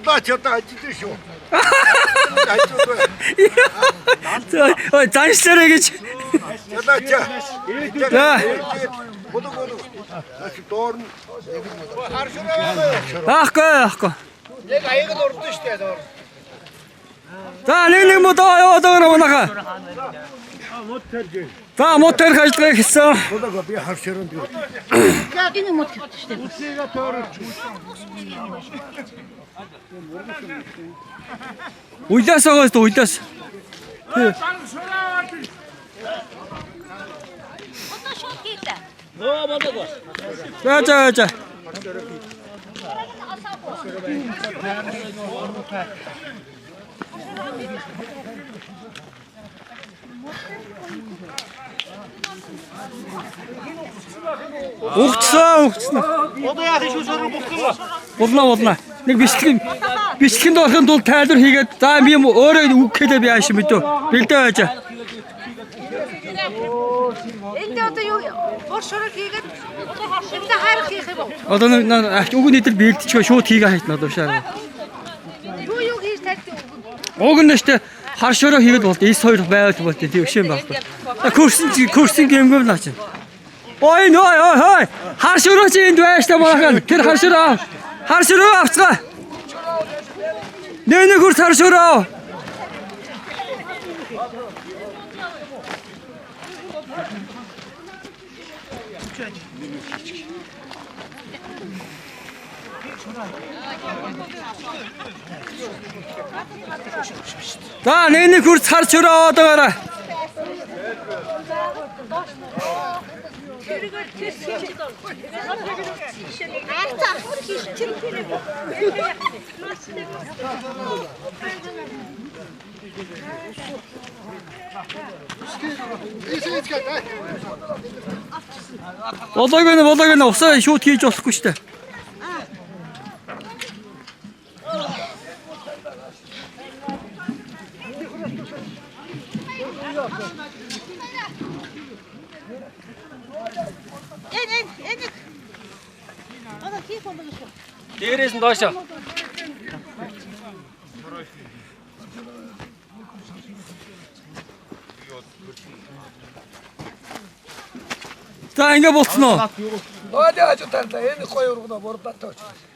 Будаач одоо ажиллана шүү. Ажиллаа. За, ой, заншлаарэ гэж. Ядаач. За. Будаг будаг. Наач доор нь. Аахгүй, аахгүй. Яг аяг нь урдсан шүү дээ доор. За, нэг нэг мод яваад байгаа манайхаа. За, мод тарих ажиллагаа эхэлсэн. Будаг би хар шөрөнд. Энэ мод хэвчээ шүү дээ. Уйлаас байгаа шүү дээ, уйлаас. Одоо шууд хийлээ. За, за, за. Угтсан, угтсан. Одоо яах юм шүү шороо буцсан ба. Булна булна. Нэг бичлэг бичлэгэнд орохын тулд тайлбар хийгээд за би юм өөрөө үг хэлээ би ааш мэдөө. Бэлдээ байж. Энд одоо юу бор шороо хийгээд энд хайрах хийх юм уу? Одоо нэг үг нийтэл бэлдчихөө шууд хийгээ хайтна одоо шаа. Юу юу хийж тайлдаг үг. Уг нь штэ хар шороо хийгээд болд. Эс хоёр байвал болд. Тийм биш юм байхгүй. Көрсөн чи көрсөн гэмгэм наа чинь. Ой нөө ой хой. Хар шороо чи энд байж та манайхан. Тэр хар шороо. Хар шороо авцгаа. Нэ нэг хурц хар шороо. За нэг нэг хурц хар шороо аваад байгаарай. Арца хийх чинь. Болоог нь болоог нь усаа шууд хийж болохгүй штэ. Энэ энэ энэ Одоо хийх болов шүү. Дээрээс нь доошоо. За ингэ болцсон уу? Ноодын хажуу талдаа энэ гоё ургана бурдаатай очив.